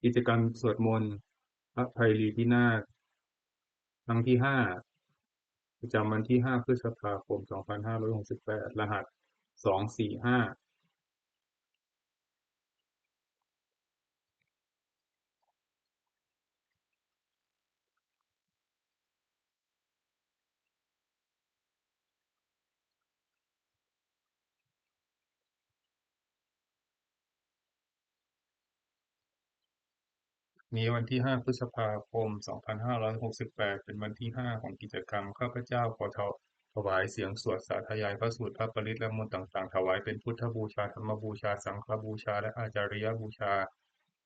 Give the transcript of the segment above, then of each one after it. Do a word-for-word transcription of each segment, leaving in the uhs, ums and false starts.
กิจกรรมสวดมนต์พระไพรีพินาศครั้งที่ห้า ประจำวันที่ห้าพฤษภาคมสองพันห้าร้อยหกสิบแปด รหัสสองสี่ห้า นี้วันที่ห้าพฤษภาคมสองพันห้าร้อยหกสิบแปด เป็นวันที่ห้าของกิจกรรม ข้าพเจ้าขอถวายเสียงสวดสาธยายพระสูตร พระปริตร และมนต์ต่างๆ ถวายเป็นพุทธบูชา ธรรมบูชา สังฆบูชา และอาจาริยบูชา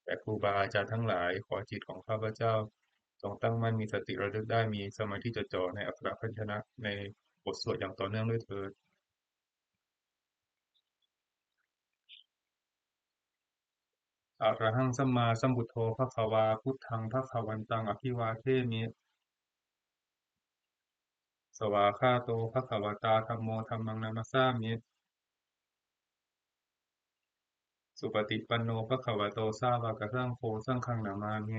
แด่ครูบาอาจารย์ทั้งหลาย ขอจิตของข้าพเจ้าจงตั้งมั่น มีสติระลึกได้ มีสมาธิจดจ่อในอักขระพยัญชนะในบทสวดอย่างต่อเนื่องด้วยเทอญ Arahaṃ sammāsambuddho bhagavā, buddhaṃ bhagavantaṃ abhivādemi. Svākkhāto bhagavatā dhammo, dhammaṃ namassāmi. Supaṭipanno bhagavato sāvakasaṅgho, saṅghaṃ namāmi.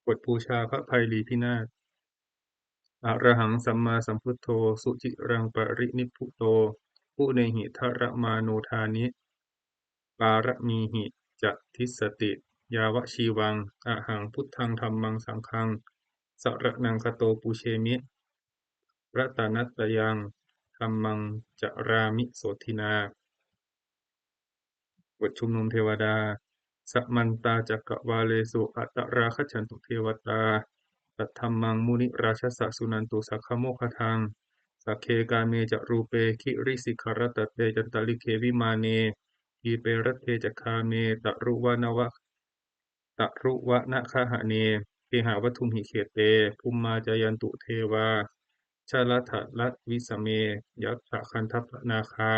บทบูชาพระไพรีพินาศ Arahaṃ sammāsambuddho suciraṃ parinibbuto, guṇehi dharamāno dāni pāramīhi ca dissati, yāva jīvaṃ ahaṃ buddhaṃ dhammaṃ saṅghaṃ saraṇaṃ gato pūjemi, ratanattayaṃ dhammaṃ carāmi sotthinā. บทชุมนุมเทวดา Samantā cakkavāḷesu atrāgacchantu devatā, saddhammaṃ munirājassa suṇantu saggamokkhadaṃ. Sagge kāme ca rūpe girisikharataṭe cantalikkhe vimāne, dīpe raṭṭhe ca gāme taruvanava- taruvanagahane gehavatthumhi khette, bhummā cāyantu devā jalathalavisame yakkhagandhabbanāgā,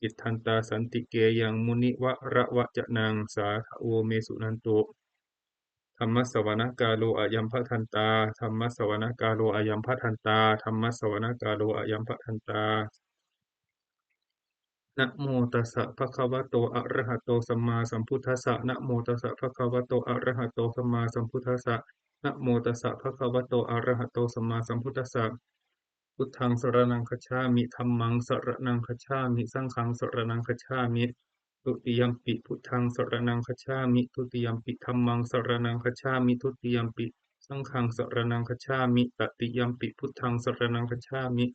tiṭṭhantā santike yaṃ munivaravacanaṃ sādhavo me suṇantu. Dhammassavanakālo ayambhadantā. Dhammassavanakālo ayambhadantā. Dhammassavanakālo ayambhadantā. Namo tassa bhagavato arahato sammāsambuddhassa. Namo tassa bhagavato arahato sammāsambuddhassa. Namo tassa bhagavato arahato sammāsambuddhassa. Buddhaṃ saraṇaṃ gacchāmi. Dhammaṃ saraṇaṃ gacchāmi. Saṅghaṃ saraṇaṃ gacchāmi. Dutiyampi buddhaṃ saraṇaṃ gacchāmi. Dutiyampi dhammaṃ saraṇaṃ gacchāmi. Dutiyampi saṅghaṃ saraṇaṃ gacchāmi. Tatiyampi buddhaṃ saraṇaṃ gacchāmi.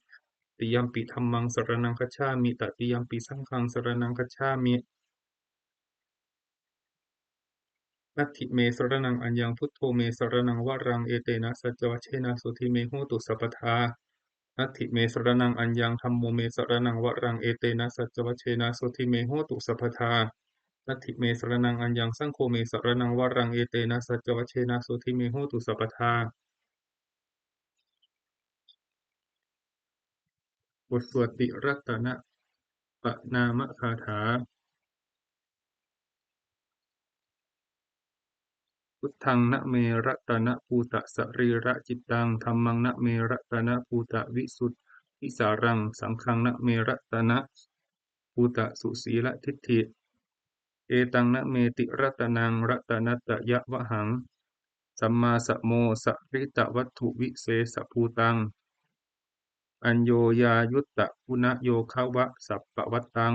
Tatiyampi dhammaṃ saraṇaṃ gacchāmi. Tatiyampi saṅghaṃ saraṇaṃ gacchāmi. Natthi me saraṇaṃ aññaṃ, buddho me saraṇaṃ varaṃ, etena saccavajjena sotthi me hotu sabbadā. Natthi me saraṇaṃ aññaṃ, dhammo me saraṇaṃ varaṃ, etena saccavajjena sotthi me hotu sabbadā. Natthi me saraṇaṃ aññaṃ, saṅgho me saraṇaṃ varaṃ, etena saccavajjena sotthi me hotu sabbadā. บทสวดติรัตนปณามคาถา Buddhaṃ na me ratanabhūtasarīracittaṃ, dhammaṃ na me ratanabhūtavisuddhisāraṃ, saṅghaṃ na me ratanabhūtasusīladiṭṭhi. Etaṃ na me tiratanaṃ ratanattayavhaṃ, sammāsamo saritavatthuvisesabbūtaṃ, aññoññayuttaguṇayogavasappavattāṃ,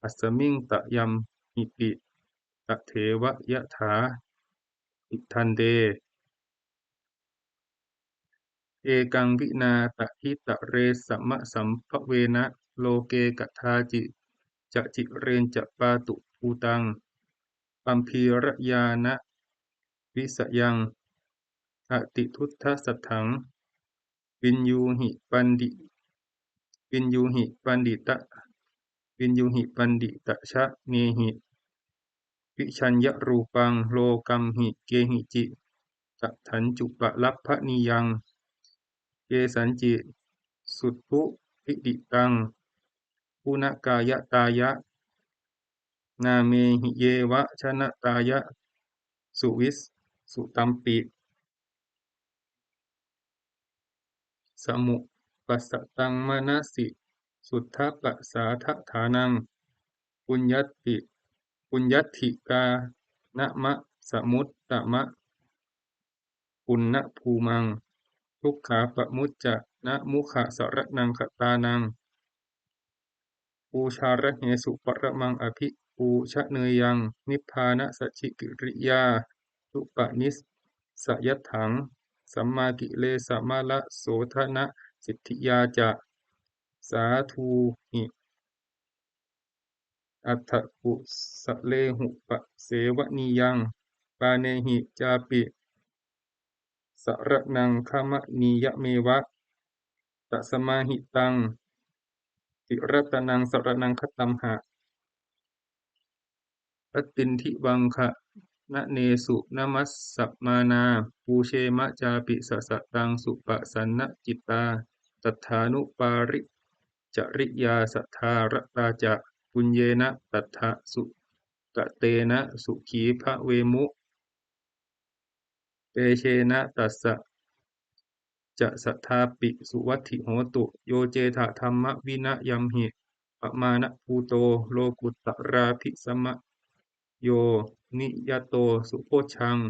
asmiṃ tayamhiti tadeva yathā iddhante. Ekaṃ vinā tahitaresa masambhavena, loke kadāci ca cireñca pātubhūtaṃ, gambhīrañāṇavisayaṃ atiduddasatthaṃ, viññūhi paṇḍi- viññūhi paṇḍita- viññūhi paṇḍitajanehi, vijjānarūpaṃ lokamhi kehici tatthañcupalabhanīyaṃ, kesañci suddhu vidiṭṭhaṃ guṇakāyatāya, nāmehi yeva janatāya suvis- sutampi. samupassaṭṭaṃ manasi suddhapasādaṭhānaṃ puññatti puññatthikānamatsamuttamapuññabhūmaṃ. Dukkhā pamucca na mukkhasaraṇaṃ gatānaṃ pūjārahesu paramaṃ abhipūjaneyyaṃ nibbānasacchikiriyāsupanissayatthaṃ sammākilesamalasodhanasiddhiyā ca. Sādhūhi atthakūsalesupasevanīyaṃ pāṇehi cāpi saraṇaṃ gamanīyameva. Tasmā hi taṃ tiratanaṃ saraṇaṃ gatamha attindivaṅgananesu namassamānā pūjema cāpi sataṃ supasannacittā. Tathānupāricariyā saddhā ratā ca puññena tattha sukatena sukhī bhavemu. Tejena tassa ca saddhāpi suvatthi hotu. Yo cettha dhammavinayamhi pamāṇabhūto lokuttarābhisamayo niyato subojjhaṃ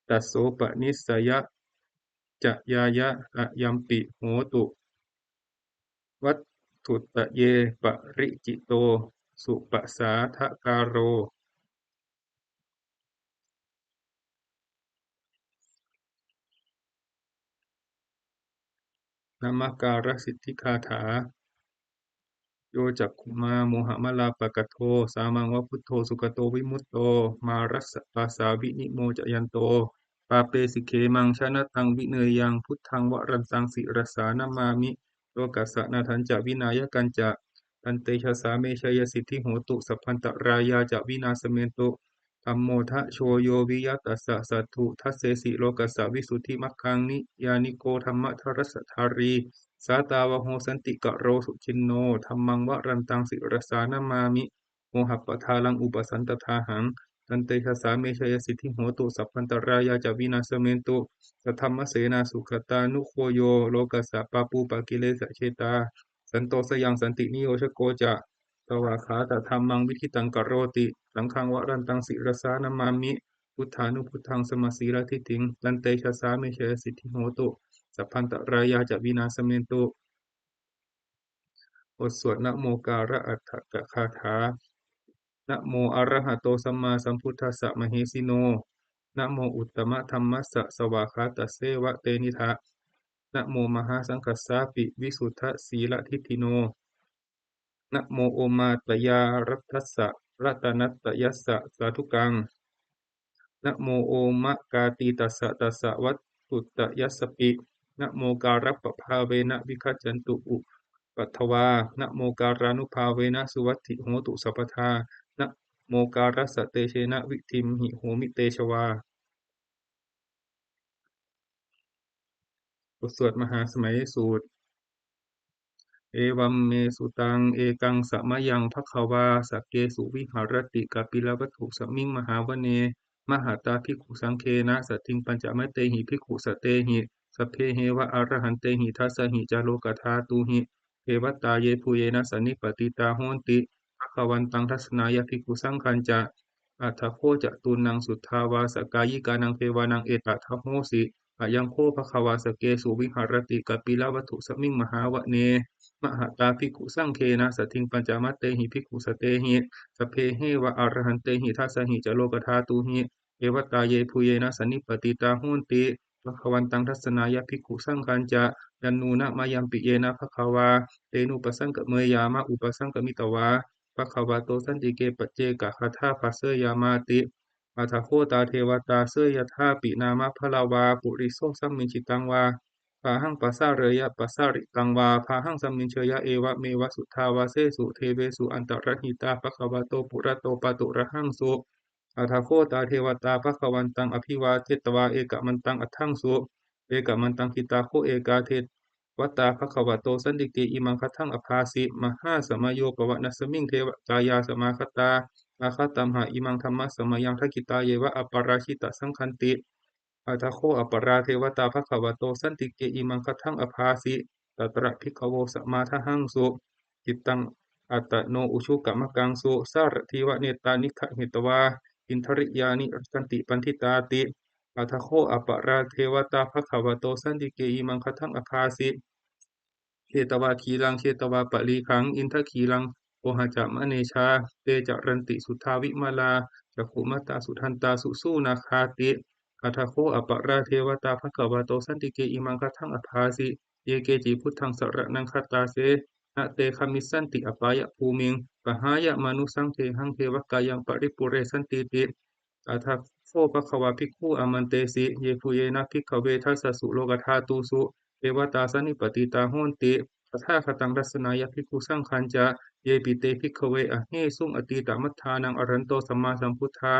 tassopanissayasacchāyāya ayampi hotu vatthuttaye paricito supasādākāro. Namakārasiddhigāthā. Yo cakkhumā mohamalāpakaṭṭho sāmaṃ va buddho sugato vimutto mārassa pāsā vinimocayanto pāpesi khemaṃ janataṃ vineyyaṃ buddhaṃ varantaṃ sirasā namāmi lokassa nāthañca vināyakañca. Tantejasā me jayasiddhi hotu sabbantarāyā ca vināsamentu. Dhammo dhajo yo viya tassa satthu dassesi lokassa visuddhimaggaṃ niyyāniko dhammadharassa dhārī sātāvaho santikaro suciṇṇo dhammaṃ varantaṃ sirasā namāmi mohappadālaṃ upasantathāhaṃ. Tantejasā me jayasiddhi hotu sabbantarāyā ca vināsamentu. Saddhammasenā sugatānugo yo lokassa pāpūpakilesajetā santo sayaṃ santiniyojako ca svākkhātadhammaṃ viditaṃ karoti saṅghaṃ varantaṃ sirasā namāmi buddhānubuddhaṃ samasīladiṭṭhiṃ. Tantejasā me jayasiddhi hotu sabbantarāyā ca vināsamentu. บทสวดนะโมการะอัฏฐกคาถา Namo arahato sammāsambuddhassa mahesino. Namo uttamadhammassa svākkhātasseva tenidha. Namo mahāsaṅghassāpi visuddhasīladiṭṭhino. Namo omātyāraddhassa ratanattayassa sādhukaṃ. Namo omakātītassa tassa vatthuttayassapi. Namokārappabhāvena vigacchantu upaddavā. Namokārānubhāvena suvatthi hotu sabbadā. Namokārassa tejena vidhimhi homi tejavā. บทสวดมหาสมัยสูตร Evaṃ me sutaṃ. Ekaṃ samayaṃ bhagavā sakkesu viharati kapilavatthusmiṃ mahāvane mahatā bhikkhusaṅghena saddhiṃ pañcamattehi bhikkhusatehi sabbeheva arahantehi. Dasahi ca lokadhātūhi devatā yebhuyyena sannipatitā honti bhagavantaṃ dassanāya bhikkhusaṅghañca. Atha kho catunnaṃ suddhāvāsakāyikānaṃ devānaṃ etadahosi: Ayaṃ kho bhagavā sakkesu viharati kapilavatthusmiṃ mahāvane mahatā bhikkhusaṅghena saddhiṃ pañcamattehi bhikkhusatehi sabbeheva arahantehi. Dasahi ca lokadhātūhi devatā yebhuyyena sannipatitā honti bhagavantaṃ dassanāya bhikkhusaṅghañca. Yannūna mayampi yena bhagavā tenupasaṅkameyyāma upasaṅkamitvā bhagavato santike paccekagāthā bhāseyyāmāti. Atha kho tā devatā seyyathāpi nāma balavā puriso sammiñjitaṃ vā bāhaṃ pasāreyya, pasāritaṃ vā bāhaṃ sammiñjeyya, evameva suddhāvāsesu devesu antarahitā bhagavato purato pāturahaṃsu. Atha kho tā devatā bhagavantaṃ abhivādetvā ekamantaṃ aṭṭhaṃsu. Ekamantaṃ ṭhitā kho ekā devatā bhagavato santike imaṃ gāthaṃ abhāsi: Mahāsamayo pavanasmiṃ devatā yāva samāgatā, āgatamha imaṃ dhammasamayaṃ dakkhitāyeva aparājitasaṅghanti. Atha kho aparā devatā bhagavato santike imaṃ gāthaṃ abhāsi. Tatra bhikkhavo samādahaṃsu cittaṃ attano ujukamakaṃsu. Sārathīva nettāni gahetvā indriyāni rakkhanti paṇḍitāti. Atha kho aparā devatā bhagavato santike imaṃ gāthaṃ abhāsi. Chetvā khīlaṃ chetvā palighaṃ indakhīlaṃ ohaccamanejā, te caranti suddhā vimalā cakkhumatā sudantā susunāgāti. Atha kho aparā devatā bhagavato santike imaṃ gāthaṃ abhāsi. Ye keci buddhaṃ saraṇaṃ gatāse, na te gamissanti apāyabhūmiṃ, pahāya mānusaṃ dehaṃ devakāyaṃ paripūressantīti. Atha kho bhagavā bhikkhū āmantesi. Yebhuyyena bhikkhave dasasu lokadhātūsu devatā sannipatitā honti tathāgataṃ dassanāya bhikkhusaṅghañca. Yepi te bhikkhave ahesuṃ atītamaddhānaṃ arahanto sammāsambuddhā,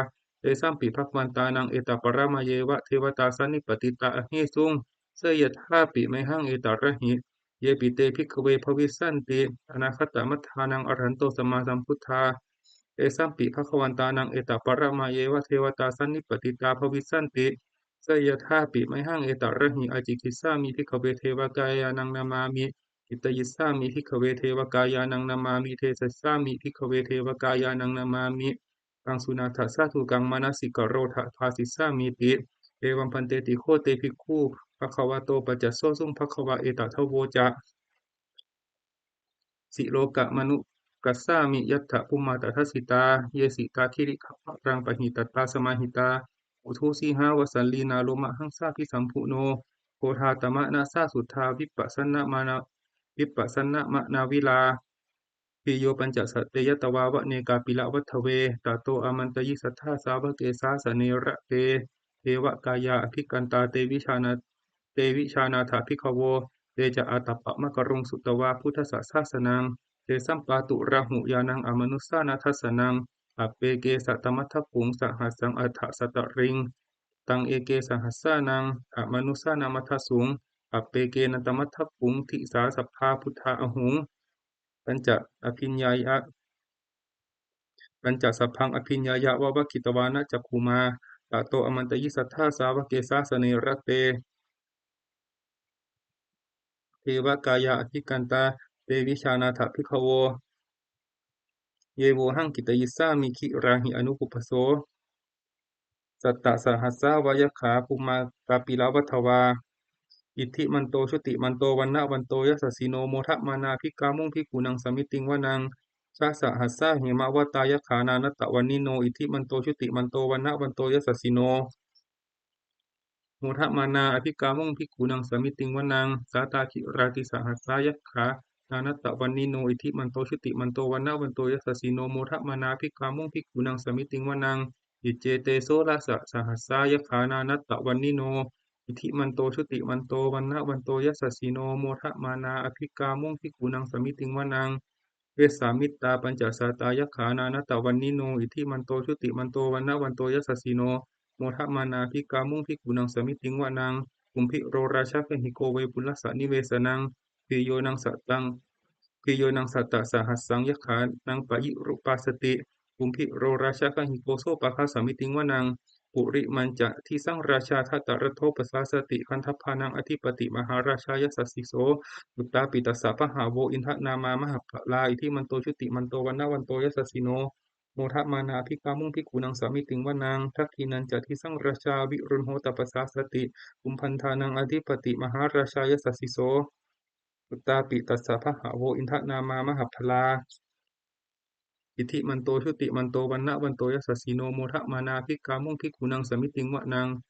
tesampi bhagavantānaṃ etaparamāyeva devatā sannipatitā ahesuṃ, seyyathāpi mayhaṃ etarahi. Yepi te bhikkhave bhavissanti anāgatamaddhānaṃ arahanto sammāsambuddhā, tesampi bhagavantānaṃ etaparamāyeva devatā sannipatitā bhavissanti, seyyathāpi mayhaṃ etarahi. Ācikkhissāmi bhikkhave devakāyānaṃ nāmāni, kittayissāmi bhikkhave devakāyānaṃ nāmāni, desissāmi bhikkhave devakāyānaṃ nāmāni. Taṃ suṇātha sādhukaṃ manasikarotha bhāsissāmīti. Evaṃ bhanteti kho te bhikkhū bhagavato paccassosuṃ. Bhagavā etadavoca: Silokamanukassāmi yattha bhummā tadassitā, ye sitā girigabbharaṃ pahitattā samāhitā, puthū sīhāva sallīnā lomahaṃsābhisambhuno, odātamanasā suddhā vippasannamanā- vippasannamanāvilā. Bhiyyo pañcasate ñatvā vane kāpilavatthave, tato āmantayi satthā sāvake sāsane rate. Devakāyā abhikkantā te vijānā- te vijānātha bhikkhavo, te ca ātappamakaruṃ sutvā buddhassa sāsanaṃ. Tesampāturahu ñāṇaṃ amanussāna dassanaṃ, appeke satamaddakkhuṃ sahassaṃ atha sattariṃ. Taṃ eke sahassānaṃ amanussānamaddasuṃ, appekenantamaddakkhuṃ disā sabbā phuṭā ahuṃ. Pañca abhiññāya, pañca sabbaṃ abhiññāya vavakkhitvāna cakkhumā, tato āmantayi satthā sāvake sāsane rate. Devakāyā abhikkantā te vijānātha bhikkhavo, ye vohaṃ kittayissāmi girāhi anupubbaso. Sattasahassā va yakkhā bhummā kāpilavatthavā, iddhimanto jutimanto vaṇṇavanto yasassino, modamānā abhikkāmuṃ bhikkhūnaṃ samitiṃ vanaṃ. Chasahassā hemavatā yakkhā nānattavaṇṇino, iddhimanto jutimanto vaṇṇavanto yasassino, modamānā abhikkāmuṃ bhikkhūnaṃ samitiṃ vanaṃ. Sātāgirā tisahassā yakkhā nānattavaṇṇino, iddhimanto jutimanto vaṇṇavanto yasassino, modamānā abhikkāmuṃ bhikkhūnaṃ samitiṃ vanaṃ. Iccete soḷasasahassā yakkhā nānattavaṇṇino, iddhimanto jutimanto vaṇṇavanto yasassino, modamānā abhikkāmuṃ bhikkhūnaṃ samitiṃ vanaṃ. Vessāmittā pañcasatā yakkhā nānattavaṇṇino, iddhimanto jutimanto vaṇṇavanto yasassino, modamānā abhikkāmuṃ bhikkhūnaṃ samitiṃ vanaṃ. Kumbhīro rājagahiko vepullassa nivesanaṃ, bhiyyo naṃ sataṃ, bhiyyo naṃ satasahassaṃ yakkhānaṃ payirupāsati, kumbhīro rājagahiko sopāga samitiṃ vanaṃ. Purimañca disaṃ rājā dhataraṭṭho pasāsati, gandhabbānaṃ ādhipati mahārājā yasassi so. Puttāpi tassa bahavo indanāmā mahabbalā, iddhimanto jutimanto vaṇṇavanto yasassino, modamānā abhikkāmuṃ bhikkhūnaṃ samitiṃ vanaṃ. Dakkhiṇañca disaṃ rājā virūḷho tappasāsati, kumbhaṇḍānaṃ ādhipati mahārājā yasassi so. Puttāpi tassa bahavo indanāmā mahabbalā, iddhimanto jutimanto vaṇṇavanto yasassino, modamānā abhikkāmuṃ bhikkhūnaṃ samitiṃ vanaṃ.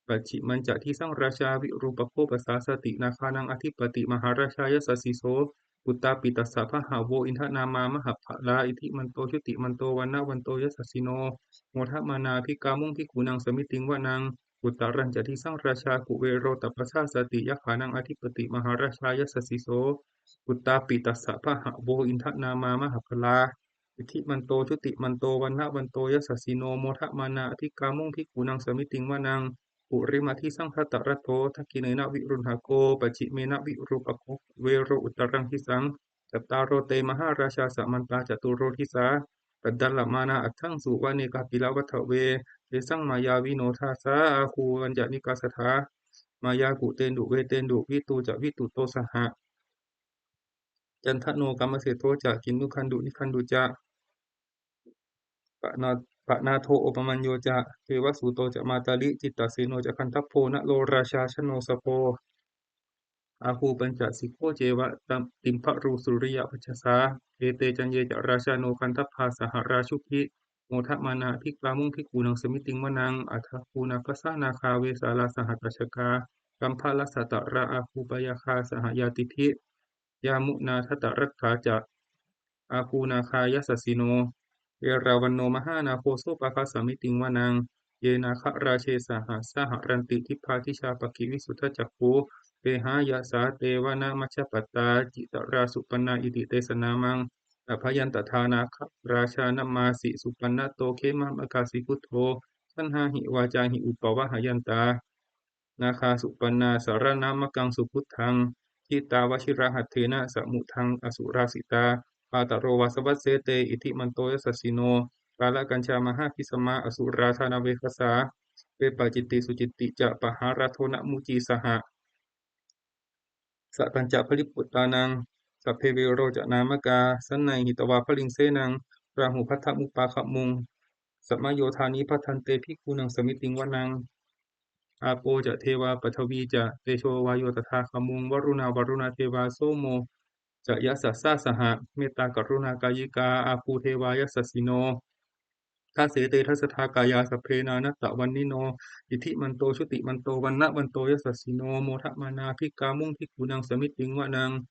Pacchimañca disaṃ rājā virūpakkho pasāsati, nāgānaṃ ādhipati mahārājā yasassi so. Puttāpi tassa bahavo indanāmā mahabbalā, iddhimanto jutimanto vaṇṇavanto yasassino, modamānā abhikkāmuṃ bhikkhūnaṃ samitiṃ vanaṃ. Uttarañca disaṃ rājā kuvero tappasāsati, yakkhānaṃ ādhipati mahārājā yasassi so. Puttāpi tassa bahavo indanāmā mahabbalā, iddhimanto jutimanto vaṇṇavanto yasassino, modamānā abhikkāmuṃ bhikkhūnaṃ samitiṃ vanaṃ. Purimadisaṃ dhataraṭṭho, dakkhiṇena virūḷhako, pacchimena virūpakkho, kuvero uttaraṃ disaṃ. Cattāro te mahārājā samantā caturo disā, daddallamānā aṭṭhaṃsu vane kāpilavatthave. Tesaṃ māyāvino dāsā āgū vañcanikā saṭhā, māyā kuṭeṇḍu veṭeṇḍu vitū ca viṭuṭo saha. Candano kāmaseṭṭho ca kinnughaṇḍu nighaṇḍu ca, panā- panādo opamañño ca devasūto ca mātali, cittaseno ca gandhabbo naḷorājā janosabho. Āgū pañcasikho ceva tam- timbarū suriyavacchasā, ete caññe ca rājāno gandhabbā saha rājubhi, modamānā abhikkāmuṃ bhikkhūnaṃ samitiṃ vanaṃ. Athāgū nāgasā nāgā vesālā sahatacchakā, kambalassatarā āgū pāyāgā saha ñātibhi, yāmunā dhataraṭṭhā ca āgū nāgā yasassino. Erāvaṇo mahānāgo sopāga samitiṃ vanaṃ, ye nāgarāje sahasā haranti dibbā dijā pakkhi visuddhacakkhū, vehāyasā te vanamajjhapattā citrā supaṇṇā iti tesa nāmaṃ. Abhayantadā nāgarājānamāsi, supaṇṇato khemamakāsi buddho, saṇhāhi vācāhi upavhayantā nāgā supaṇṇā saraṇamagaṃ subuddhaṃ. Jitā vajirahatthena samuddaṃ asurā sitā, bhātaro vāsavassete iddhimanto yasassino. Kālakañjā mahābhismā asurā dānaveghasā, vepacitti sucitti ca pahārādo namucī saha. Satañca baliputtānaṃ sabbe verocanāmakā, sannayhitvā baliṃ senaṃ rāhubhaddamupāgamuṃ, samayodāni bhaddante bhikkhūnaṃ samitiṃ vanaṃ. Āpo ca devā paṭhavī ca tejo vāyo tadāgamuṃ, varuṇā vāruṇā devā somo ca yasasā saha. Mettākaruṇākāyikā āgū devā yasassino, dasete dasadhā kāyā sabbe nānattavaṇṇino, iddhimanto jutimanto vaṇṇavanto yasassino, modamānā abhikkāmuṃ bhikkhūnaṃ samitiṃ vanaṃ.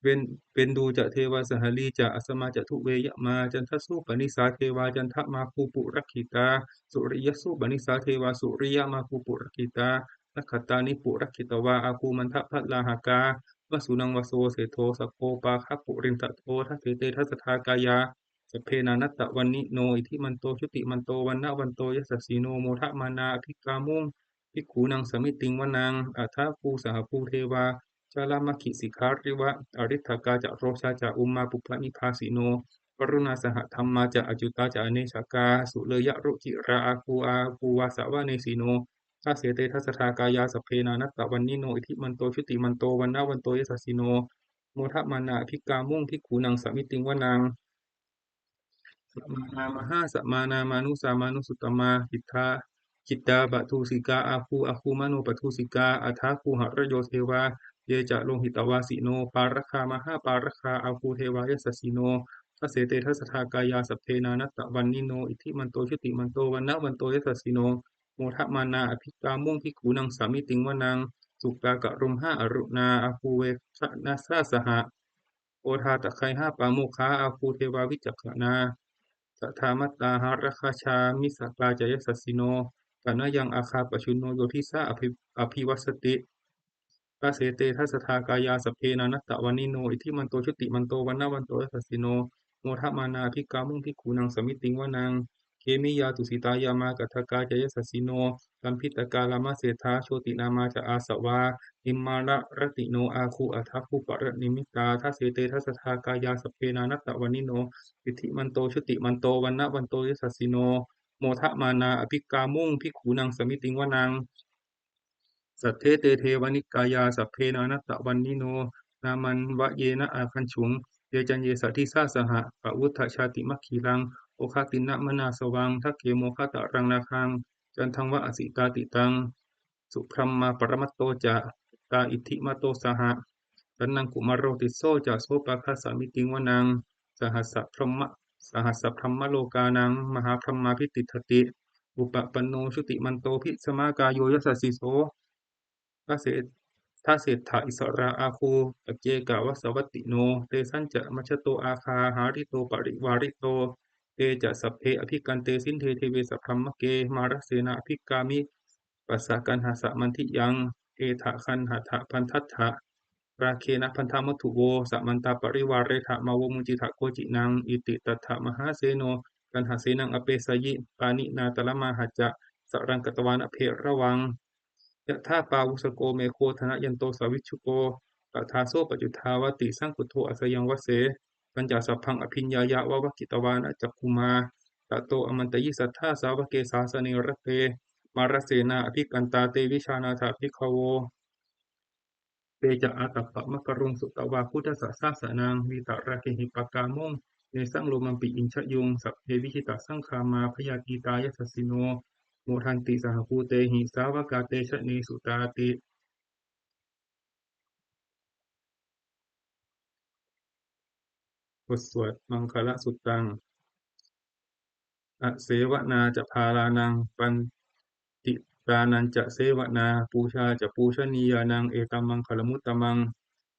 Ven- veṇḍū ca devā sahalī ca asamā ca duve yamā, candassūpanisā devā candamāgū purakkhitā, suriyassūpanisā devā suriyamāgū purakkhitā, nakkhattāni purakkhitvā āgū mandavalāhakā, vasūnaṃ vāsavo seṭṭho sakkopāga purindado, dasete dasadhā kāyā sabbe nānattavaṇṇino, iddhimanto jutimanto vaṇṇavanto yasassino, modamānā abhikkāmuṃ bhikkhūnaṃ samitiṃ vanaṃ. Athāgū sahabhū devā jalamaggisikhāriva, ariṭṭhakā ca rojā ca ummāpupphanibhāsino, varuṇā sahadhammā ca accutā ca anejakā, sūleyyarucirā āgū āgū vāsavanesino, dasete dasadhā kāyā sabbe nānattavaṇṇino, iddhimanto jutimanto vaṇṇavanto yasassino, modamānā abhikkāmuṃ bhikkhūnaṃ samitiṃ vanaṃ. Samānā mahāsamānā mānusā mānusuttamā, khiḍḍāpadūsikā āgū āgū manopadūsikā, athāgū harayo devā ye ca lohitavāsino, pāragā mahāpāragā āgū devā yasassino, dasete dasadhā kāyā sabbe nānattavaṇṇino, iddhimanto jutimanto vaṇṇavanto yasassino, modamānā abhikkāmuṃ bhikkhūnaṃ samitiṃ vanaṃ. Sukkā karumhā aruṇā āgū veghanasā saha, odātagayhapāmokkhā āgū devā vicakkhaṇā, sadāmattā hāragajā missakā ca yasassino, thanayaṃ āgā pajjunno yo disā abhi- abhivassati, dasete dasadhā kāyā sabbe nānattavaṇṇino, iddhimanto jutimanto vaṇṇavanto yasassino, modamānā abhikkāmuṃ bhikkhūnaṃ samitiṃ vanaṃ. Khemiyā tusitā yāmā kaṭṭhakā ca yasassino, lambitakā lāmaseṭṭhā jotināmā ca āsavā, nimmānaratino āgū athāgū paranimmitā, dasete dasadhā kāyā sabbe nānattavaṇṇino, iddhimanto jutimanto vaṇṇavanto yasassino, modamānā abhikkāmuṃ bhikkhūnaṃ samitiṃ vanaṃ. Saṭṭhete devanikāyā sabbe nānattavaṇṇino, nāmanvayena āgañchuṃ ye caññe sadisā saha, pavutthajātimakhilaṃ oghatiṇṇamanāsavaṃ, dakkhemoghataraṃ nāgaṃ candaṃva asitātitaṃ, subrahmā paramatto ca puttā iddhimato saha, sanaṅkumāro tisso ca sopāga samitiṃ vanaṃ. Sahassabrahma- sahassabrahmalokānaṃ mahābrahmābhitiṭṭhati, upapanno jutimanto bhismākāyo yasassi so, dase- dasettha issarā āgū paccekavasavattino, tesañca majjhato āgā hārito parivārito, te ca sabbe abhikkante sinde deve sabrahmake, mārasenā abhikkāmi passa kaṇhassa mandiyaṃ, etha gaṇhatha bandhatha rāgena bandhamatthu vo, samantā parivāretha mā vo muñcittha koci naṃ. Iti tattha mahāseno kaṇhasenaṃ apesayi, pāṇinā talamāhacca saraṃ katvāna bheravaṃ, yathā pāvussako megho thanayanto savijjuko, tadā so paccudāvatti saṅkuddho asayaṃvase, tañca sabbaṃ abhiññāya vavakkhitvāna cakkhumā, Tato āmantayi satthā sāvake sāsane rate mārasenā abhikkantā te vijānātha bhikkhavo. Te ca ātappamakaruṃ sutvā buddhassa sāsanaṃ vītarāgehi pakkāmuṃ nesaṃ lomampi iñjayuṃ. Sabbe vijitasaṅgāmā bhayātītā yasassino modanti saha bhūtehi sāvakā te janesutāti. บทสวดมังคลสุตตัง Asevanā ca bālānaṃ paṇḍitānañca sevanā pūjā ca pūjanīyānaṃ etammaṅgalamuttamaṃ.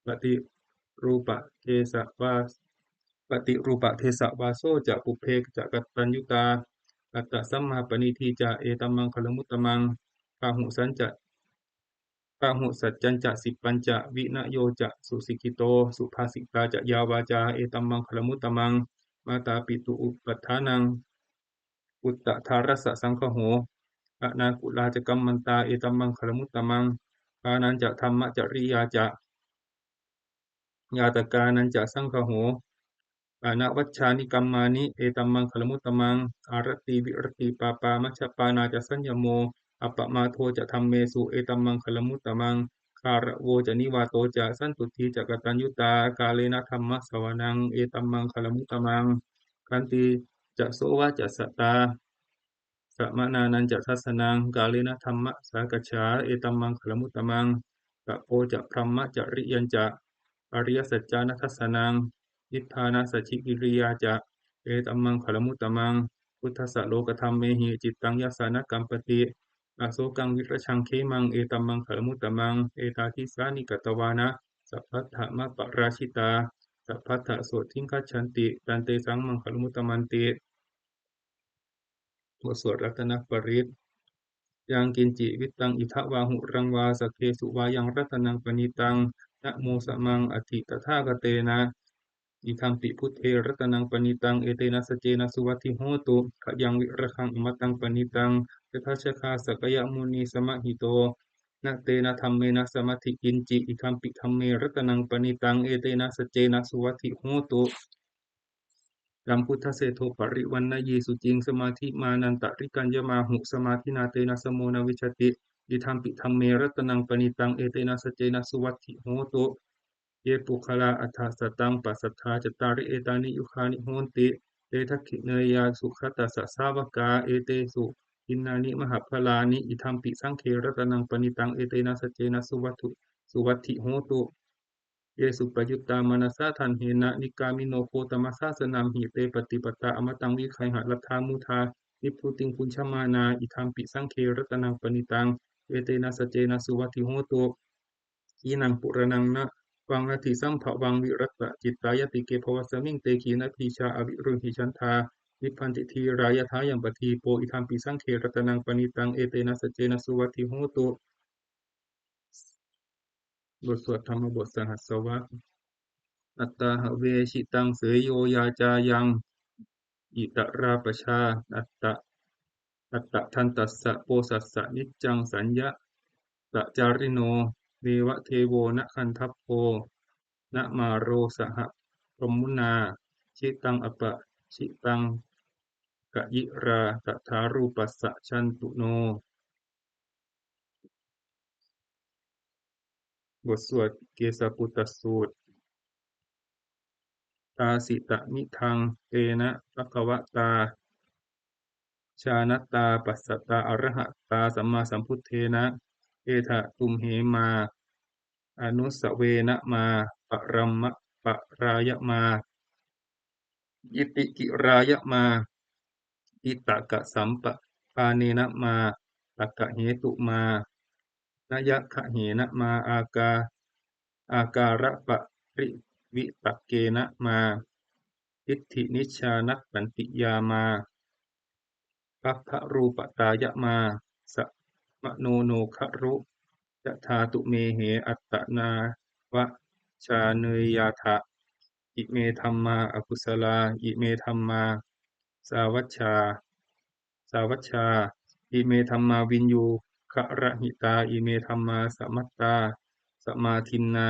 Paṭirūpadesavā- paṭirūpadesavāso ca pubbe ca kataññutā attasammāpaṇidhi ca etammaṅgalamuttamaṃ. Bāhusacca bāhusaccañca sippañca vinayo ca susikkhito subhāsitā ca yā vācā etammaṅgalamuttamaṃ. Mātāpituupaṭṭhānaṃ puttadārassa saṅgaho anākulā ca kammantā etammaṅgalamuttamaṃ. Dānañca dhammacariyā ca ñātakānañca saṅgaho anavajjāni kammāni etammaṅgalamuttamaṃ. Āratī viratī pāpā majjapānā ca saññamo appamādo ca dhammesu etammaṅgalamuttamaṃ. Gāravo ca nivāto ca santuṭṭhī ca kataññutā kālena dhammassavanaṃ etammaṅgalamuttamaṃ. Khantī ca sovacassatā samaṇānañca dassanaṃ kālena dhammasākacchā etammaṅgalamuttamaṃ. Tapo ca brahmacariyañca ariyasaccāna dassanaṃ nibbānasacchikiriyā ca etammaṅgalamuttamaṃ. Phuṭṭhassa lokadhammehi cittaṃ yassa na kampati asokaṃ virajaṃ khemaṃ etammaṅgalamuttamaṃ. Etādisāni katvāna sabbatthamaparājitā sabbattha sotthiṃ gacchanti tantesaṃ maṅgalamuttamanti. บทสวดรัตนปริตร Yaṅkiñci vittaṃ idha vā huraṃ vā saggesu vā yaṃ ratanaṃ paṇītaṃ na no samaṃ atthi tathāgatena idampi buddhe ratanaṃ paṇītaṃ etena saccena suvatthi hotu. Khayaṃ virāgaṃ amataṃ paṇītaṃ yadajjhagā sakyamunī samāhito na tena dhammena samatthi kiñci idampi dhamme ratanaṃ paṇītaṃ etena saccena suvatthi hotu. Yambuddhaseṭṭho parivaṇṇayī suciṃ samādhimānantarikaññamāhu samādhinā tena samo na vijjati idampi dhamme ratanaṃ paṇītaṃ etena saccena suvatthi hotu. Ye puggalā aṭṭha sataṃ pasatthā cattāri etāni yugāni honti te dakkhiṇeyyā sugatassa sāvakā etesu dinnāni mahapphalāni idampi saṅghe ratanaṃ paṇītaṃ etena saccena suvatthi hotu. Ye suppayuttā manasā daḷhena nikkāmino gotamasāsanamhi te pattipattā amataṃ vigayha laddhā mudhā nibbutiṃ bhuñjamānā idampi saṅghe ratanaṃ paṇītaṃ etena saccena suvatthi hotu. Khīṇaṃ purāṇaṃ navaṃ natthi sambhavaṃ virattacittāyatike bhavasmiṃ te khīṇabījā aviruḷhichandā nibbanti dhīrā yathāyampadīpo idampi saṅghe ratanaṃ paṇītaṃ etena saccena suvatthi hotu. บทสวดธรรมบทสหัสวรรค Atthāhave jitaṃ seyyo yācāyaṃ itarā pajā atta attadantassa posassa niccaṃ saññatacārino neva devo na gandhabbo na māro saha brahmunā jitaṃ apajitaṃ kayirā sadā rūpassa jantuno. บทสวดเกสปุตตสูตร Tāsitamidaṃ tena bhagavatā jānatā passatā arahatā sammāsambuddhena etha tumhe mā anussavena mā paramparāya mā itikirāya mā piṭakasampādena mā takkahetu mā nayaggahena mā akā ākāraparivitakkena mā diṭṭhinijjhānappattiyā mā pabbarūpatāya mā samāno no khāru yathā tumhe attanāvanajāneyyattha. Ime dhammā akusalā, ime dhammā sāvajjā sāvajjā, ime dhammā viññūhirahitā, ime dhammā samattā samādinnā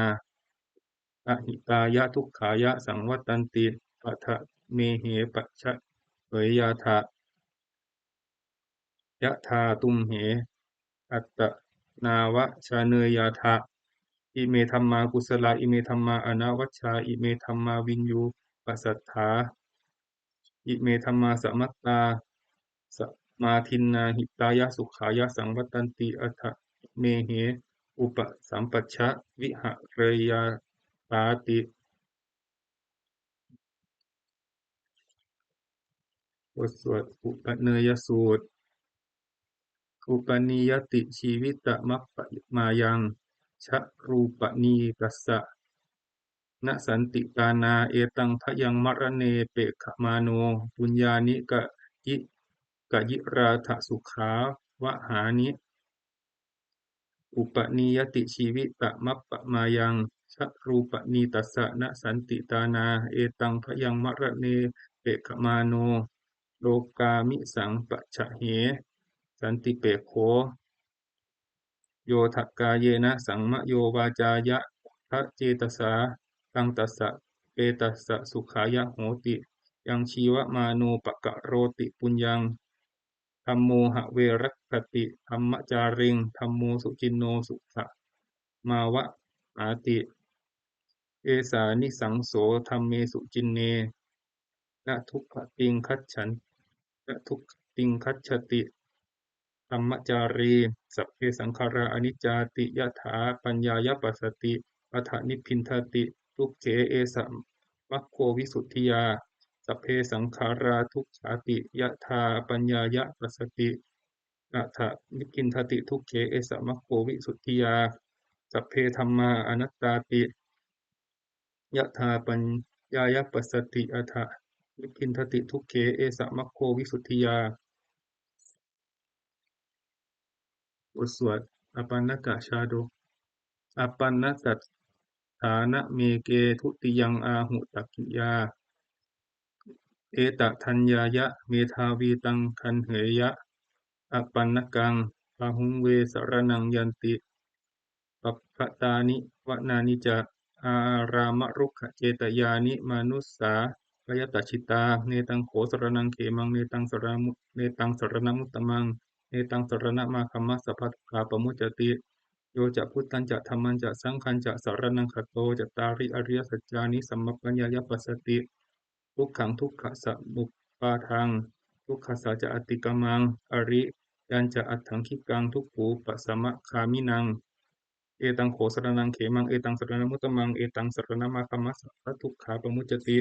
ahitāya dukkhāya saṃvattanti. Paṭhamehi pacca heyyātha, yathā tumhe attanāva janeyātha. Ime dhammā kusalā, ime dhammā anavajjā, ime dhammā viññū pasatthā, ime dhammā samattā samādinnā hitāya sukhāya saṃvattanti, athāmehi upasampajja vihareyyāthāti. บทสวดอุปเนยสูตร Upanīyati jīvitamappamāyaṃ jarūpanītassa na santi tānā, etaṃ bhayaṃ maraṇe pekkhamāno puññāni kayi kayirātha sukhāvahāni. Upanīyati jīvitamappamāyaṃ jarūpanītassa na santi tānā, etaṃ bhayaṃ maraṇe pekkhamāno lokāmisaṃ pajjahe santipekkho. Yo tha kāyena saṃyo vācāya tha cetasā, taṃ tassa petassa sukhāya hoti. Yaṃ jīvamāno pakaroti puññaṃ, dhammo have rakkhati dhammacāriṃ, dhammo suciṇṇo sukhmāvahāti. Esānisaṃso dhamme suciṇṇe, na dukkhatiṃ gacchan na dukkhatiṃ gacchati dhammacārī. Sabbe saṅkhārā aniccāti yathāpaññāya passati, atha nibbindati dukkhe, esa maggo visuddhiyā. Sabbe saṅkhārā dukkhāti yathāpaññāya passati, atha nibbindati dukkhe, esa maggo visuddhiyā. Sabbe dhammā anattāti yathāpaññāya passati, atha nibbindati dukkhe, esa maggo visuddhiyā. บทสวดอาปัณณกชาดก Apaṇṇasathānameke dutiyaṃ āhu takkhiya, etadaññāya medhāvī taṃ gaṇheyya apaṇṇakaṃ. Bāhuṃ ve saraṇaṃ yanti pabbatāni vanāni ca, ārāmarukkhacetyāni manussā kayatthajitā. Netaṃ kho saraṇaṃ khemaṃ, netaṃ saraṇamu netaṃ saraṇamuttamaṃ, netaṃ saraṇamāgamma, sabbadukkhā pamuccati. Yo ca buddhañca dhammañca saṅghañca saraṇaṃ gato, cattāri ariyasaccāni sammappaññāya passati, dukkhaṃ dukkhasamuppādaṃ dukkhassa ca atikkamaṃ, ariyañca aṭṭhaṅgikaṃ dukkhūpasamagāminaṃ. Etaṃ kho saraṇaṃ khemaṃ, etaṃ saraṇamuttamaṃ, etaṃ saraṇamāgamma, sabbadukkhā pamuccati.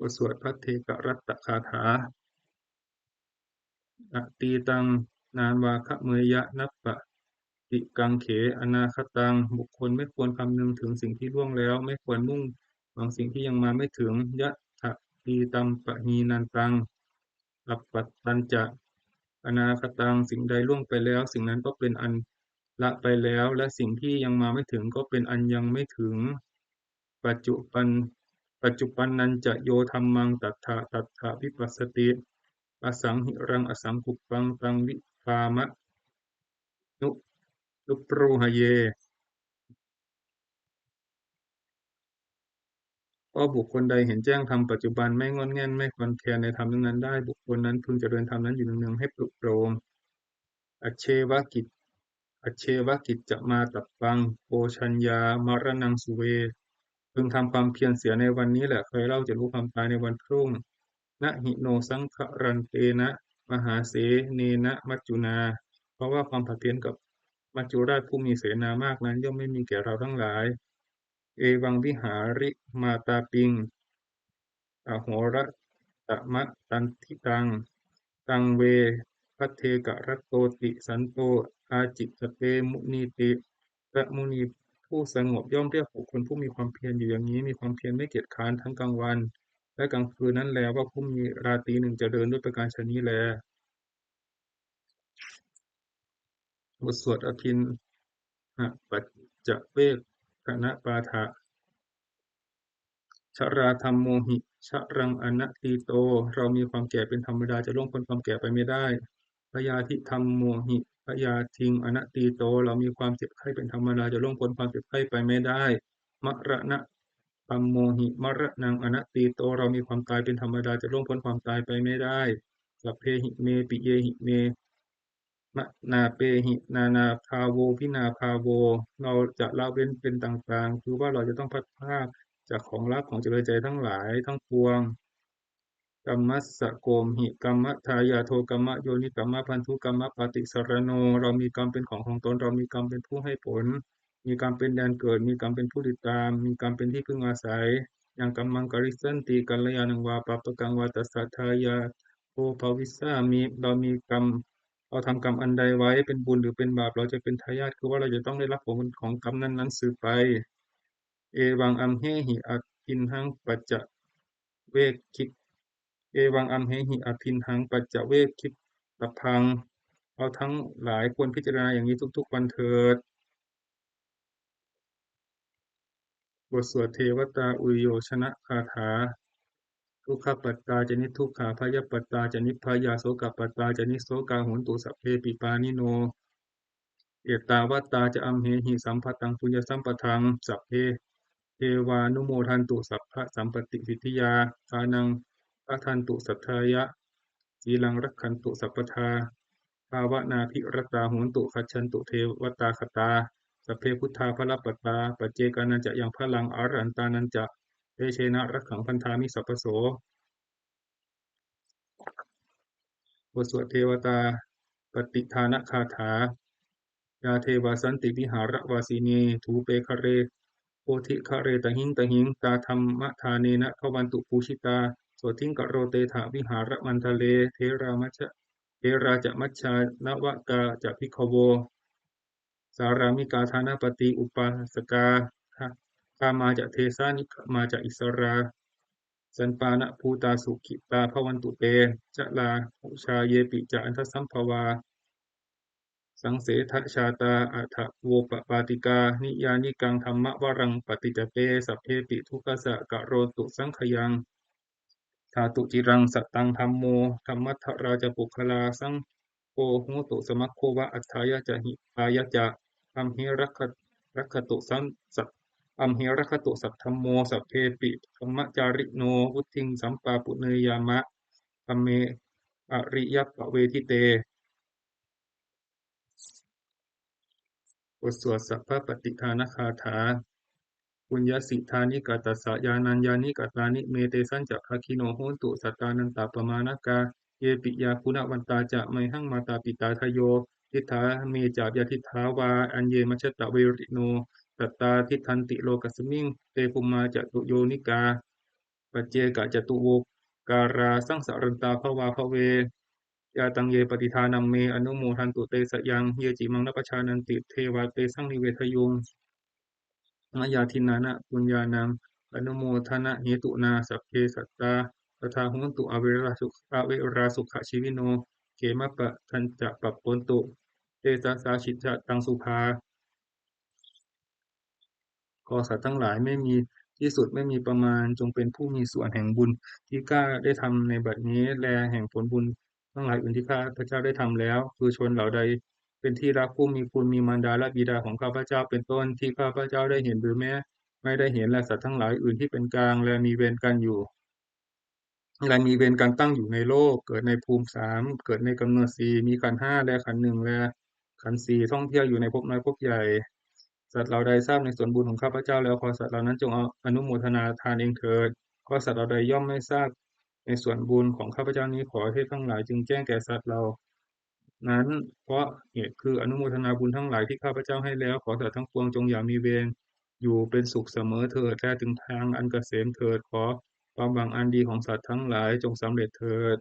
บทสวดภัทเทกรัตตคาถา Atītaṃ nānvāgameyya nappaṭikaṅkhe anāgataṃ. บุคคลไม่ควรคำนึงถึงสิ่งที่ล่วงแล้ว ไม่ควรมุ่งหวังสิ่งที่ยังมาไม่ถึง Yadatītampahīnantaṃ appattañca anāgataṃ. สิ่งใดล่วงไปแล้ว สิ่งนั้นก็เป็นอันละไปแล้ว และสิ่งที่ยังมาไม่ถึงก็เป็นอันยังไม่ถึง Paccupan paccuppannañca yo dhammaṃ tattha tattha vipassati, asaṃhiraṃ asaṅkuppaṃ taṃ vipāma nu nubrūhaye. ก็บุคคลใดเห็นแจ้งธรรมปัจจุบัน ไม่ง่อนแง่น ไม่คลอนแคลนในธรรมนั้นๆได้ บุคคลนั้นพึงเจริญธรรมนั้นอยู่เนืองๆ ให้ปลุกโปร่ง Ajjeva kic ajjeva kiccamātappaṃ ko jaññā maraṇaṃ suve. พึงทำความเพียรเสียในวันนี้แหละ ใครเล่าจะรู้ความตายในวันพรุ่ง Na hi no saṅgarantena mahāsenena maccunā. เพราะว่าความผัดเพี้ยนกับมัจจุราชผู้มีเสนามากนั้น ย่อมไม่มีแก่เราทั้งหลาย Evaṃ vihārimātāpiṃ ahorattamatanditaṃ, taṃ ve bhaddekarattoti santo ācikkhate munīti. พระมุนีผู้สงบย่อมเรียกบุคคลผู้มีความเพียรอยู่อย่างนี้ มีความเพียรไม่เกียจคร้านทั้งกลางวันและกลางคืนนั้นแล ว่าผู้มีราตรีหนึ่งเจริญด้วยประการฉะนี้แล บทสวดอภิณหปัจจเวกขณปาฐะ Jarādhammomhi jaraṃ anatīto. เรามีความแก่เป็นธรรมดา จะล่วงพ้นความแก่ไปไม่ได้ Byādhidhammomhi byādhiṃ anatīto. เรามีความเจ็บไข้เป็นธรรมดา จะล่วงพ้นความเจ็บไข้ไปไม่ได้ Maraṇa Dhammo hi maraṇaṃ anatīto. เรามีความตายเป็นธรรมดา จะล่วงพ้นความตายไปไม่ได้ Sabbehi me piyehi me manāpehi nānābhāvo vinābhāvo. เราจะละเว้นเป็นต่างๆ คือว่าเราจะต้องพลัดพรากจากของรักของเจริญใจทั้งหลายทั้งปวง Kammassa komhi kammadāyādo kammayoni kammabandhu kammapaṭisaraṇo. เรามีกรรมเป็นของของตน เรามีกรรมเป็นผู้ให้ผล มีกรรมเป็นแดนเกิด มีกรรมเป็นผู้ติดตาม มีกรรมเป็นที่พึ่งอาศัย Yaṃ kammaṃ karissanti kalyāṇaṃ vā pāpakaṃ vā tassa dāyādo bhavissāmi. เรามีกรรม เราทำกรรมอันใดไว้เป็นบุญหรือเป็นบาป เราจะเป็นทายาท คือว่าเราจะต้องได้รับผลของกรรมนั้นๆ สืบไป Evaṃ amhehi abhiṇhaṃ paccavekkhi evaṃ amhehi abhiṇhaṃ paccavekkhitabbaṃ. เราทั้งหลายควรพิจารณาอย่างนี้ทุกๆวันเถิด บทสวดเทวตาอุยโยชนคาถา Dukkhappattā ca niddukkhā bhayappattā ca nibbhayā sokappattā ca nissokā hontu sabbepi pāṇino. Ettāvatā ca amhehi sambhataṃ puññasampadaṃ sabbe devānumodantu sabbasampattisiddhiyā. Dānaṃ dadantu saddhāya sīlaṃ rakkhantu sabbadā bhāvanābhiratā hontu gacchantu devatāgatā. Sabbe buddhā balappattā paccekānañca yaṃ balaṃ arahantānañca tejena rakkhaṃ bandhāmi sabbaso. บทสวดเทวตาปฏิทานคาถา Yā devā santi vihāravāsinī thūpe ghare bodhighare tahiṃ tahiṃ, tā dhammadānena bhavantu pūjitā sotthiṃ karontedha vihāramaṇḍale. Therā ca majjhā navakā ca bhikkhavo sārāmikā dānapatī upāsakā, gāmā ca desā nigamā ca issarā sappāṇabhūtā sukhitā bhavantu te. Jalābujā yepi ca aṇḍasambhavā saṃsedajātā athavopapātikā niyyānikaṃ dhammavaraṃ paṭicca te sabbepi dukkhassa karontu saṅkhayaṃ. Ṭhātu ciraṃ sataṃ dhammo dhammaddharā ca puggalā, saṅgho hotu samaggo va atthāya ca hitāya ca. Amhe rakkhatu saṅ- sa- amhe rakkhatu saddhammo sabbepi dhammacārino, vuḍḍhiṃ sampāpuṇeyyāma dhamme ariyappavedite. บทสวดสัพพปฏิทานคาถา Puññassidāni katassa yānaññāni katāni me, tesañca bhāgino hontu sattānantāppamāṇakā. Ye piyā guṇavantā ca mayhaṃ mātā pitā adayo, diṭṭhā me ca yadiṭṭhā vā aññe majjhattā verino, sattā tiṭṭhanti lokasmiṃ te bhummā catuyonikā paccekacatuvokārā saṃsarantā bhavābhave. Yā taṃ ye pattidānaṃ me anumodantu te sayaṃ, ye cimaṃ na pajānanti devā tesaṃ nivedayuṃ. Mayā dinnāna puññānaṃ anumodanahetunā sabbe sattā sadā hontu averā suk- averā sukhajīvino, khemappadañca pappontu tejasā jitasattā subhā. ขอสัตว์ทั้งหลายไม่มีที่สุดไม่มีประมาณ จงเป็นผู้มีส่วนแห่งบุญที่ข้าได้ทำในบัดนี้ และแห่งผลบุญทั้งหลายอื่นที่ข้าพเจ้าได้ทำแล้ว คือชนเหล่าใดเป็นที่รักผู้มีคุณ มีมารดาและบิดาของข้าพเจ้าเป็นต้น ที่ข้าพเจ้าได้เห็นหรือแม้ไม่ได้เห็น และสัตว์ทั้งหลายอื่นที่เป็นกลาง และมีเวรกันอยู่ และมีเวรกันตั้งอยู่ในโลก เกิดในภูมิสาม เกิดในกำเนิดสี่ มีขันธ์ห้า และขันธ์หนึ่ง และขันธ์สี่ ท่องเที่ยวอยู่ในภพน้อยภพใหญ่ สัตว์เหล่าใดทราบในส่วนบุญของข้าพเจ้าแล้ว ขอสัตว์เหล่านั้นจงอนุโมทนาทานเองเถิด เพราะสัตว์เหล่าใดย่อมไม่ทราบในส่วนบุญของข้าพเจ้านี้ ขอเทพทั้งหลายจงแจ้งแก่สัตว์เหล่านั้น เพราะเหตุคืออนุโมทนาบุญทั้งหลายที่ข้าพเจ้าให้แล้ว ขอสัตว์ทั้งปวงจงอย่ามีเวร อยู่เป็นสุขเสมอเถิด และถึงทางอันเกษมเถิด ขอความหวังอันดีของสัตว์ทั้งหลายจงสำเร็จเถิด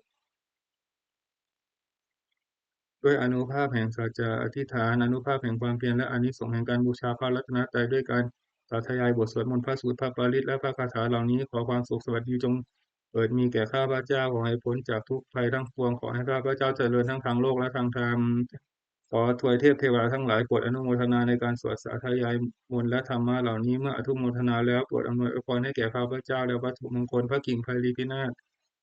ด้วยอานุภาพแห่งสัจจะอธิษฐาน อานุภาพแห่งความเพียร และอานิสงส์แห่งการบูชาพระรัตนตรัย ด้วยการสาธยายบทสวดมนต์ พระสูตร พระปริตร และพระคาถาเหล่านี้ ขอความสุขสวัสดีจงเกิดมีแก่ข้าพเจ้า ขอให้พ้นจากทุกข์ภัยทั้งปวง ขอให้ข้าพเจ้าเจริญทั้งทางโลกและทางธรรม ขอทวยเทพเทวดาทั้งหลายโปรดอนุโมทนาในการสวดสาธยายมนต์และธรรมะเหล่านี้ เมื่ออนุโมทนาแล้วโปรดอำนวยอวยพรให้แก่ข้าพเจ้า และวัตถุมงคลพระกิ่งไพรีพินาศ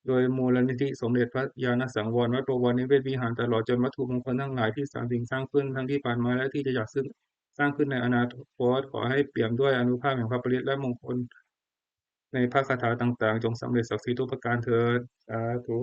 โดยมูลนิธิสมเด็จพระญาณสังวรวัดบวรนิเวศวิหาร ตลอดจนวัตถุมงคลทั้งหลายที่สร้างสิ่งสร้างขึ้นทั้งที่ผ่านมาและที่จะจักซึ่งสร้างขึ้นในอนาคต ขอให้เปี่ยมด้วยอานุภาพแห่งพระปริตรและมงคล ในพระคาถาต่างๆ จงสำเร็จศักดิ์สิทธิ์ทุกประการเถิด สาธุ